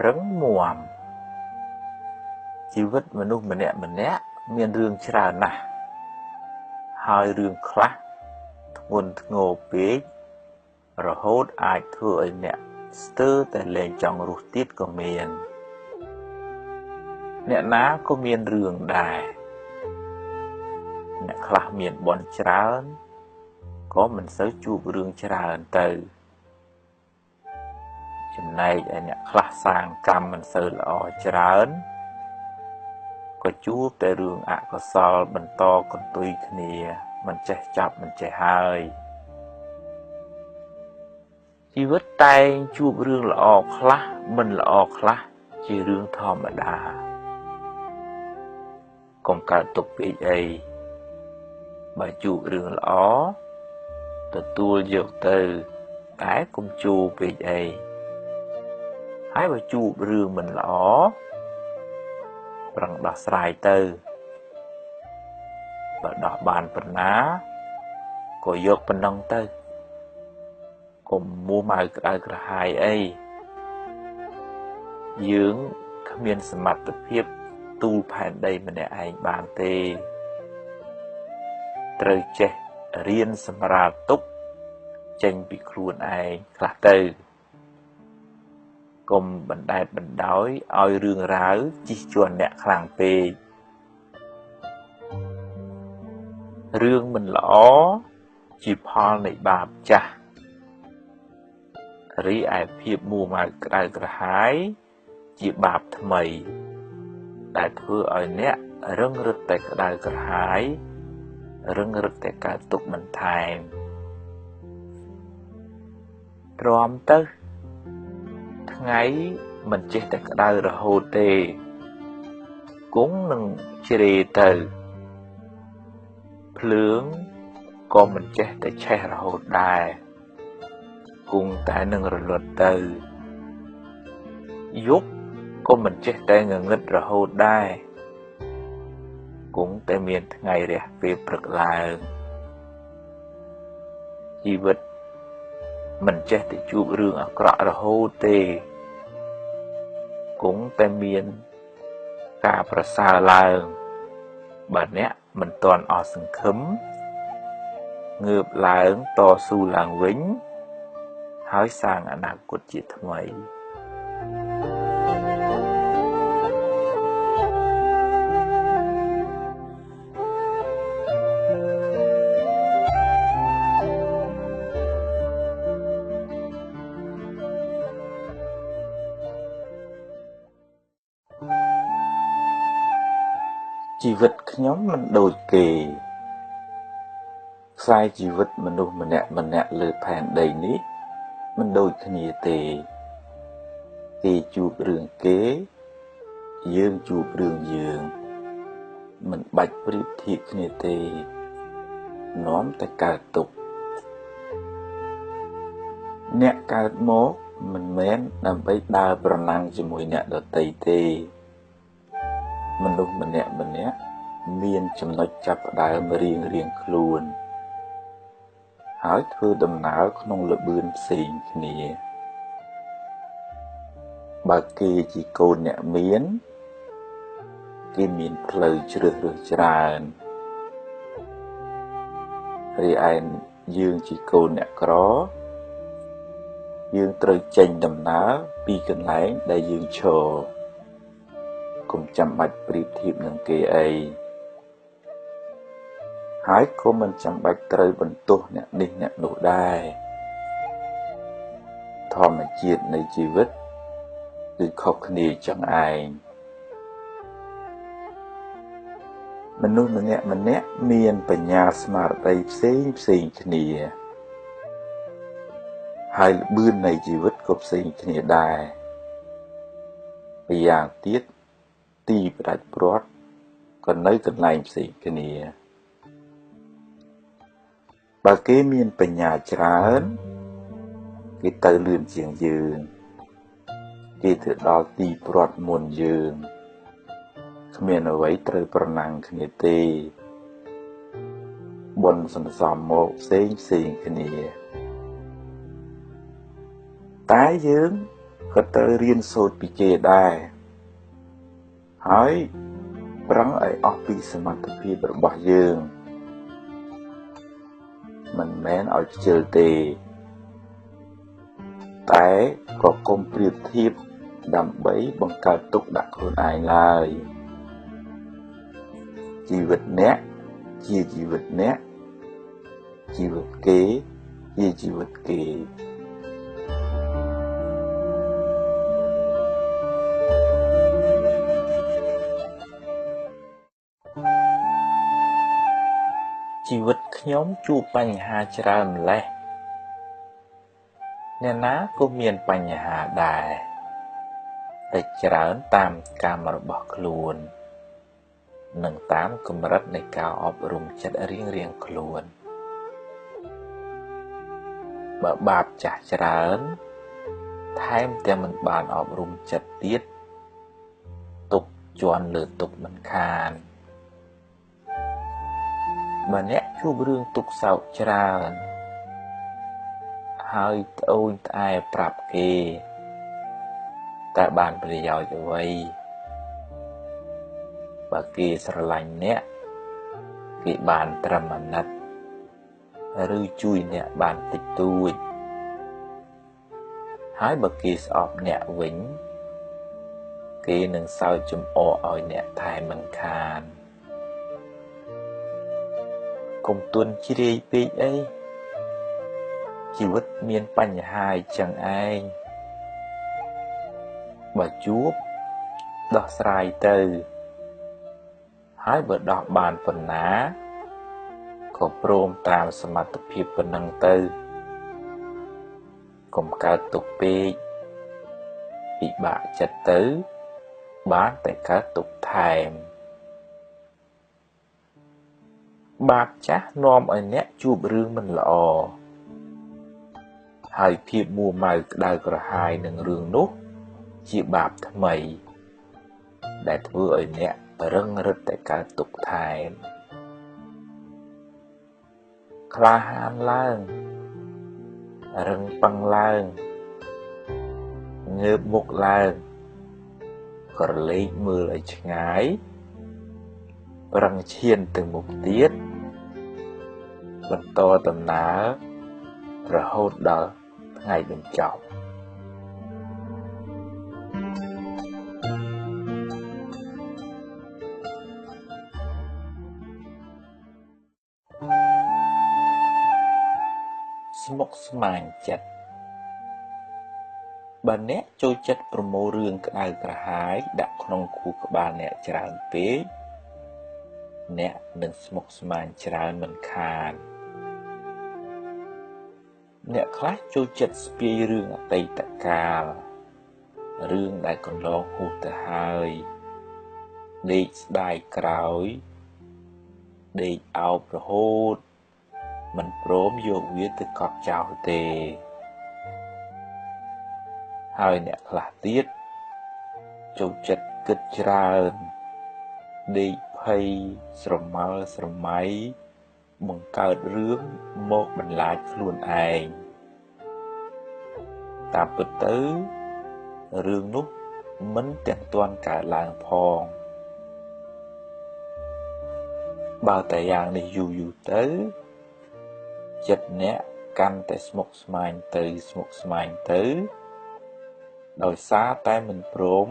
រឹងមាំជីវិតមនុស្សម្នាក់ៗមានរឿងច្រើនណាស់ហើយរឿងខ្លះធ្ងន់ធ្ងរពេករហូតអាចធ្វើឲ្យអ្នកស្ទើរតែលែងចង់រស់ទៀតក៏មានអ្នកណាក៏មានរឿងដែរអ្នកខ្លះមានបុណ្យច្រើនក៏មិនសូវជួបរឿងច្រើនទៅចំណែកឯអ្នកខ្លះសាងកម្មមិនសូវល្អច្រើនក៏ជួបតែរឿងអកុសលបន្តកន្ទុយគ្នាមិនចេះចាប់មិនចេះហើយជីវិតតែងជួបរឿងល្អខ្លះមិនល្អខ្លះជារឿងធម្មតាកុំកើតទុកពេកអីបើជួបរឿងល្អទទួលយកទៅតែកុំជួបពេកអីហើយបើជួបរឿងមិនល្អប្រឹងដោះស្រាយទៅបើដោះបានប៉ុណ្ណាក៏យកប៉ុណ្ណឹងទៅកុំមួម៉ៅក្តៅក្រហាយអីយើងគ្មានសមត្ថភាពទូលផែនដីម្នាក់ឯងបានទេត្រូវចេះរៀនសម្រាលទុក្ខចេញពីខ្លួនឯងខ្លះទៅកុំបណ្ដែតបណ្ដោយឲ្យរឿងរ៉ាវជិះជាន់អ្នកខ្លាំងពេករឿងមិនល្អជាផលនៃបាបចាស់រីឯភាពមួម៉ៅក្តៅក្រហាយជាបាបថ្មីដែលធ្វើឲ្យអ្នករឹងរឹតតែក្តៅក្រហាយរឹងរឹតតែកើតទុក្ខបន្ថែមទ្រាំទៅថ្ងៃមិនចេះតែក្តៅរហូតទេគង់នឹងជ្រេទៅភ្លើងក៏មិនចេះតែឆេះរហូតដែរគង់តែនឹងរលត់ទៅយប់ក៏មិនចេះតែងងឹតរហូតដែរគង់តែមានថ្ងៃរះពេលព្រឹកឡើងជីវិតមិនចេះតែជួបរឿងអាក្រក់រហូតទេគង់តែមានការប្រសើរឡើងបើអ្នកមិនទាន់អស់សង្ឃឹមងើបឡើងតស៊ូឡើងវិញហើយសាងអនាគតជាថ្មីជីវិតខ្ញុំមិនដូចគេខ្សែជីវិតមនុស្សម្នាក់ៗលើផែនដីនេះមិនដូចគ្នាទេគេជួបរឿងគេយើងជួបរឿងយើងមិនបាច់ប្រៀបធៀបគ្នាទេនាំតែកើតទុក្ខអ្នកកើតមកមិនមែនដើម្បីដើរប្រណាំងជាមួយអ្នកដទៃទេមនុស្សម្នាក់ៗមានចំណុចចាប់ផ្ដើមរៀងៗខ្លួនហើយធ្វើដំណើរក្នុងល្បឿនផ្សេងគ្នាបើគេជាកូនអ្នកមានគេមានផ្លូវជ្រើសរើសច្រើនរីឯយើងជាកូនអ្នកក្រយើងត្រូវចេញដំណើរពីកន្លែងដែលយើងឈរកុំចាំបាច់ប្រៀបធៀបនឹងគេអីហើយក៏មិនចាំបាច់ត្រូវបន្ទោសអ្នកនេះអ្នកនោះដែរធម្មជាតិនៃជីវិតគឺខុសគ្នាចឹងឯងមនុស្សម្នាក់ៗមានបញ្ញាស្មារតីផ្សេងៗគ្នាហើយល្បឿននៃជីវិតក៏ផ្សេងគ្នាដែរម្យ៉ាងទៀតទីផ្ដាច់ព្រាត់ក៏នៅកន្លែងផ្សេងគ្នាបើគេមានបញ្ញាច្រើនគេទៅលឿនជាងយើងគេទៅដល់ទីព្រាត់មុនយើងគ្មានអ្វីត្រូវប្រណាំងគ្នាទេបុណ្យសន្សំមកផ្សេងៗគ្នា តែយើងក៏ត្រូវរៀនសូត្រពីគេដែរហើយប្រឹងឲ្យអស់ពីសមត្ថភាពរបស់យើងមិនមែនឲ្យខ្ជិលទេតែក៏កុំប្រៀបធៀបដើម្បីបង្កើតទុក្ខដាក់ខ្លួនឯងឡើយជីវិតអ្នកជាជីវិតអ្នកជីវិតគេជាជីវិតគេជីវិតខ្ញុំជួបបញ្ហាច្រើនម្ល៉េះអ្នកណាក៏មានបញ្ហាដែរតែច្រើនតាមកម្មរបស់ខ្លួននិងតាមកម្រិតនៃការអប់រំចិត្តរៀងៗខ្លួនបើបាបចាស់ច្រើនថែមទាំងមិនបានអប់រំចិត្តទៀតទុកជន់លើទុកមិនខានបើអ្នកជួបរឿងទុកសោកច្រើនហើយត្អូញត្អែប្រាប់គេតើបានប្រយោជន៍អ្វីបើគេស្រឡាញ់អ្នកគេបានត្រឹមអាណិតឬជួយអ្នកបានតិចតួចហើយបើគេស្អប់អ្នកវិញគេនឹងសើចចំអកឲ្យអ្នកថែមមិនខានកុំទន់ជ្រាយពេកអីជីវិតមានបញ្ហាអញ្ចឹងឯងបើជួបដោះស្រាយទៅហើយបើដោះបានប៉ុណ្ណាក៏ព្រមតាមសមត្ថភាពប៉ុណ្ណឹងទៅកុំកើតទុកពេកពិបាកចិត្តទៅបានតែកើតទុកថែមបាបចាស់នាំឲ្យអ្នកជួបរឿងមិនល្អហើយភាពមួម៉ៅក្តៅក្រហាយនឹងរឿងនោះជាបាបថ្មីដែលធ្វើឲ្យអ្នករឹងរឹតតែកើតទុកថែមក្លាហានឡើងរឹងប៉ឹងឡើងងើបមុខឡើងក្រឡេកមើលឲ្យឆ្ងាយប្រឹងឈានទៅមុខទៀតបន្តដំណើររហូតដល់ថ្ងៃបញ្ចប់ស្មុគស្មាញចិត្តបើអ្នកចូលចិត្តប្រមូលរឿងក្តៅក្រហាយដាក់ក្នុងខួរក្បាលអ្នកច្រើនពេកអ្នកនឹងស្មុគស្មាញច្រើនមិនខានអ្នកខ្លះចូលចិត្តស្ពាយរឿងអតីតកាលរឿងដែលកន្លងហួសទៅហើយដេកស្ដាយក្រោយដេកអោបរហូតមិនព្រមយកវាទៅកប់ចោលទេហើយអ្នកខ្លះទៀតចូលចិត្តគិតច្រើនដេកភ័យស្រមើស្រមៃបង្កើតរឿងមកបន្លាចខ្លួនឯងតាមពិតទៅរឿងនោះមិនទាំងទាន់កើតឡើងផងបើតែយ៉ាងនេះយូរយូរទៅចិត្តអ្នកកាន់តែស្មុគស្មាញទៅស្មុគស្មាញទៅដោយសារតែមិនព្រម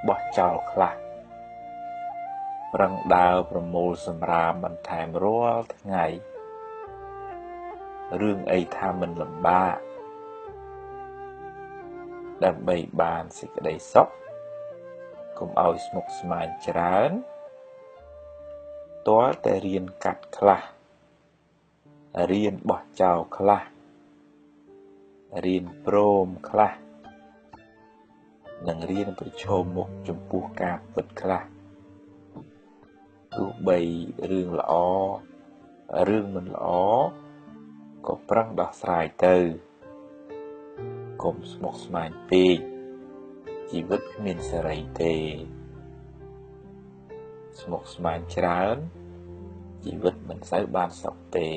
បោះចោលខ្លះប្រឹងដើរប្រមូលសម្រាមបន្ថែមរាល់ថ្ងៃរឿងអីថាមិនលំបាកដើម្បីបានសេចក្តីសុខកុំឲ្យស្មុគស្មាញច្រើនទាល់តែរៀនកាត់ខ្លះរៀនបោះចោលខ្លះរៀនព្រមខ្លះនិងរៀនប្រឈមមុខចំពោះការពិតខ្លះទោះបីរឿងល្អរឿងមិនល្អក៏ប្រឹងដោះស្រាយទៅកុំស្មុគស្មាញពេកជីវិតគ្មានសេរីទេស្មុគស្មាញច្រើនជីវិតមិនសូវបានសុខទេ